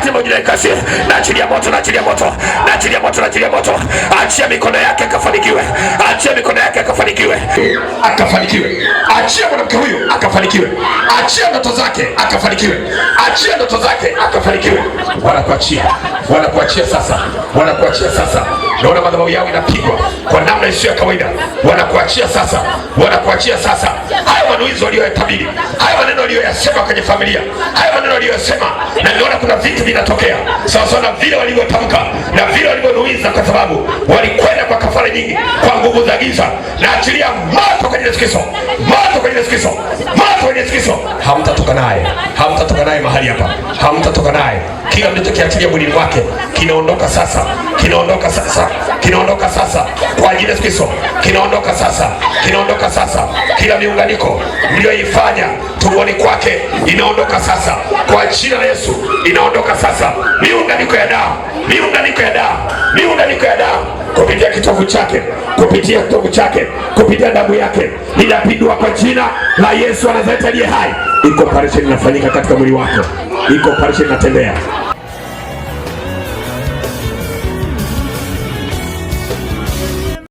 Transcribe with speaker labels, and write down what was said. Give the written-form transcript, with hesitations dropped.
Speaker 1: Katika jina la Yesu, naachilia moto, naachilia moto, naachilia moto, naachilia moto. Achia mikono yake akafanikiwe, achia mikono yake akafanikiwe, akafanikiwe. Achia mwanamke huyu akafanikiwe, achia ndoto zake akafanikiwe, achia ndoto zake akafanikiwe. Wanakuachia, wanakuachia sasa, wanakuachia sasa. Naona madhabahu yao inapigwa kwa namna isiyo ya kawaida. Wanakuachia sasa, wanakuachia sasa. Haya manuizo waliyoyatabiri, haya maneno waliyoyasema kwenye familia, haya maneno waliyoyasema, na niliona kuna vitu vinatokea sawa sawa na vile walivyotamka na vile walivyonuiza, kwa sababu walikwenda kwa kafara nyingi, kwa nguvu za giza. Na achilia moto kwenye Yesu Kristo, moto kwenye Yesu Kristo, moto kwenye Yesu Kristo. Hamtatoka naye, hamtatoka naye mahali hapa, hamtatoka naye. Kila mlichokiachilia mwilini mwake kinaondoka sasa, kinaondoka sasa, kinaondoka sasa kwa ajili ya Yesu Kristo, kinaondoka sasa, kinaondoka sasa. Kila miunganiko mliyoifanya tumboni kwake inaondoka sasa kwa jina la Yesu, inaondoka sasa. Miunganiko ya damu, miunganiko ya damu, miunganiko ya damu kupitia kitovu chake, kupitia kitovu chake, kupitia damu yake inapindua kwa jina la Yesu wa Nazareti aliye hai. Iko operation inafanyika katika mwili wako, iko operation inatembea.